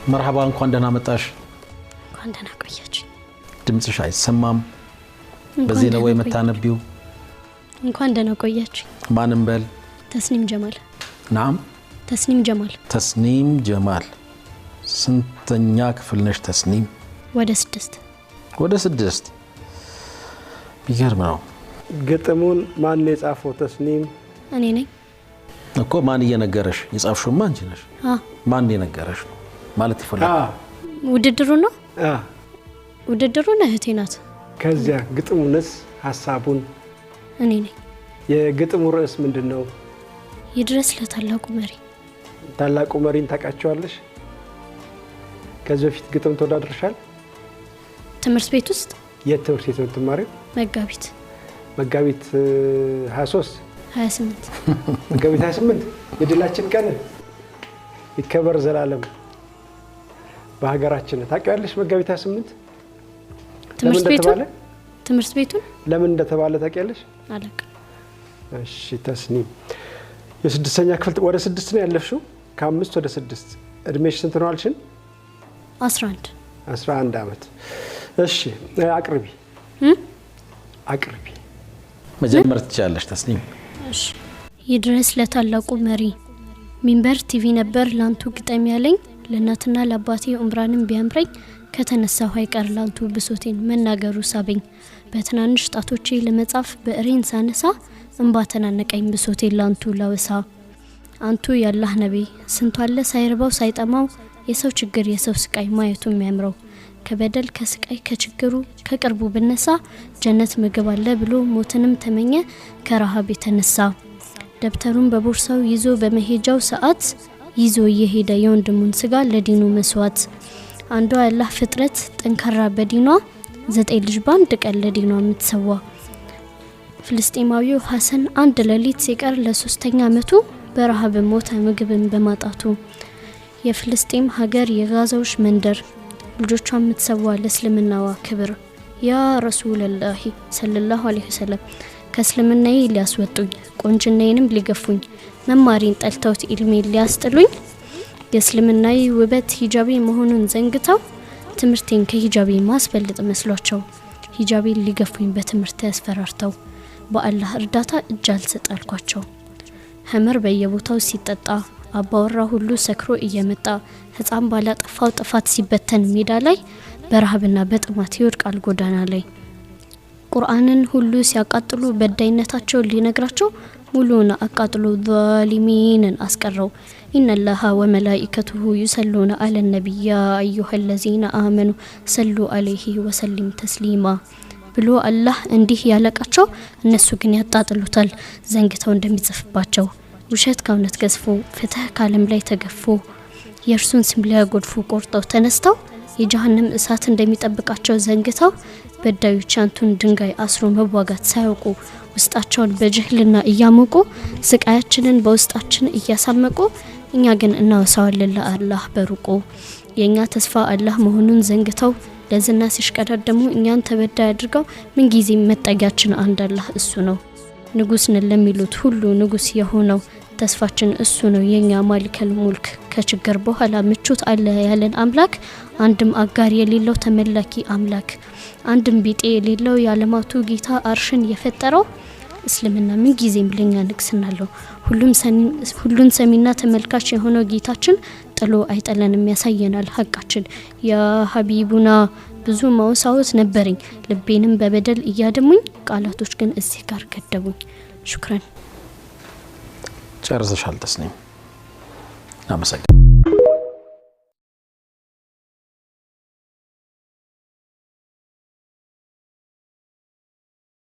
መርሐባ፣ እንኳን ደህና መጣሽ። እንኳን ደህና ቆያችሁ። ድምፅሽ አይሰማም። በዚህ ነው ወይ የምታነቢው? እንኳን ደህና ቆያችሁ። ማንም በል። ተስኒም ጀማል። ናም። ተስኒም ጀማል። ተስኒም ጀማል። ስንተኛ ክፍል ነሽ ተስኒም? ወደ 6። ወደ 6። ቢገርም ነው። ግጥሙን ማን የጻፈው ተስኒም? እኔ ነኝ። እኮ ማን እየነገረሽ? የጻፍሽውማ አንቺ ነሽ። ማን የነገረሽ ነው ማለት ይፈልጋል። ውድድሩ ነው። ውድድሩን እህቴ ናት። ከዚያ ግጥሙንስ ሀሳቡን? እኔ ነኝ። የግጥሙ ርዕስ ምንድን ነው? ይድረስ ለታላቁ መሪ። ታላቁ መሪን ታውቃቸዋለሽ? ከዚህ በፊት ግጥም ተወዳድረሻል? ትምህርት ቤት ውስጥ። የት ትምህርት ቤት ነው የምትማሪው? መጋቢት። መጋቢት 23? 28። መጋቢት 28 የድላችን ቀን ይከበር ዘላለም በሀገራችን። ታውቂዋለሽ? መጋቢት 28 ለምን ትምህርት ቤቱን? እንደተባለ? ትምህርት ቤቱን። ለምን እንደተባለ ታውቂያለሽ? አላውቅም። እሺ ተስኒም፣ የስድስተኛ ክፍል፣ ወደ 6 ነው ያለፍሽው? ከ5 ወደ 6። እድሜሽ ስንት ነው አልሽን? 11። 11 ዓመት። እሺ አቅርቢ። አቅርቢ። መጀመር ትችላለሽ ተስኒም። እሺ። ይድረስ ለታላቁ መሪ። ሚንበር ቲቪ ነበር ላንቱ ግጠም ያለኝ። ለእናትና ለአባቴ ኡምራንም ቢያምረኝ፣ ከተነሳሁ አይቀር ላንቱ ብሶቴን መናገሩ ሳበኝ። በትናንሽ ጣቶቼ ለመጻፍ ብዕሬን ሳነሳ፣ እንባ ተናነቀኝ ብሶቴን ላንቱ ላወሳ። አንቱ ያላህ ነቢይ፣ ስንቱ አለ ሳይርበው ሳይጠማው የሰው ችግር የሰው ስቃይ ማየቱ የሚያምረው። ከበደል ከስቃይ ከችግሩ ከቅርቡ ብነሳ፣ ጀነት ምግብ አለ ብሎ ሞትንም ተመኘ ከረሃብ የተነሳ። ደብተሩን በቦርሳው ይዞ በመሄጃው ሰዓት ይዞ እየሄደ የወንድሙን ስጋ ለዲኑ መስዋዕት። አንዷ ያላህ ፍጥረት ጠንካራ በዲኗ፣ ዘጠኝ ልጅ በአንድ ቀን ለዲኗ የምትሰዋ። ፍልስጤማዊው ሀሰን አንድ ሌሊት ሲቀር ለሶስተኛ አመቱ በረሃብ ሞተ ምግብን በማጣቱ። የፍልስጤም ሀገር የጋዛዎች መንደር ልጆቿ የምትሰዋ ለእስልምናዋ ክብር። ያ ረሱለላሂ ሰለላሁ ዐለይሂ ወሰለም፣ ከእስልምናዬ ሊያስወጡኝ ቆንጅናዬንም ሊገፉኝ፣ መማሪን ጠልተውት ኢልሜን ሊያስጥሉኝ፣ የእስልምናዬ ውበት ሂጃቤ መሆኑን ዘንግተው ትምህርቴን ከሂጃቤ ማስበልጥ መስሏቸው ሂጃቤን ሊገፉኝ በትምህርት ያስፈራርተው፣ በአላህ እርዳታ እጅ አልሰጥ አልኳቸው። ኸምር በየቦታው ሲጠጣ፣ አባወራ ሁሉ ሰክሮ እየመጣ፣ ህፃን ባላጠፋው ጥፋት ሲበተን ሜዳ ላይ፣ በረሃብና በጥማት ይወድቃል ጎዳና ላይ። ቁርአንን ሁሉ ሲያቃጥሉ በዳይነታቸውን ሊነግራቸው ሙሉውን አቃጥሎ ዛሊሚንን አስቀረው። إن الله وملائكته يصلون على النبي يا أيها الذين آمنوا صلوا عليه وسلموا تسليما ብሎ አላህ እንዲህ ያለቃቸው፣ እነሱ ግን ያጣጥሉታል ዘንግተው እንደሚጽፍባቸው። ውሸት ከእውነት ገዝፎ፣ ፍትህ ከዓለም ላይ ተገፎ፣ የእርሱን ስም ሊያጎድፉ ቆርጠው ተነስተው የጀሀነም እሳት እንደሚጠብቃቸው ዘንግተው፣ በዳዮች አንቱን ድንጋይ አስሮ መዋጋት ሳያውቁ ውስጣቸውን በጅህልና እያሞቁ፣ ስቃያችንን በውስጣችን እያሳመቁ፣ እኛ ግን እናወሳዋለን ለአላህ በሩቁ። የእኛ ተስፋ አላህ መሆኑን ዘንግተው ለዝና ሲሽቀዳደሙ እኛን ተበዳይ አድርገው፣ ምንጊዜም መጠጊያችን አንድ አላህ እሱ ነው። ንጉስ ነን ለሚሉት ሁሉ ንጉስ የሆነው ተስፋችን እሱ ነው የኛ ማሊከል ሙልክ። ከችግር በኋላ ምቾት አለ ያለን አምላክ፣ አንድም አጋር የሌለው ተመላኪ አምላክ፣ አንድም ቢጤ የሌለው የዓለማቱ ጌታ አርሽን የፈጠረው። እስልምና ምን ጊዜም ለኛ ንግስና አለው። ሁሉን ሰሚና ተመልካች የሆነው ጌታችን ጥሎ አይጠለንም፣ ያሳየናል ሀቃችን። ያ ሀቢቡና፣ ብዙ ማውሳወት ነበረኝ፣ ልቤንም በበደል እያደሙኝ፣ ቃላቶች ግን እዚህ ጋር ገደቡኝ። شكرا። ጨርሰሻል ተስኒም። አመሰግናለሁ።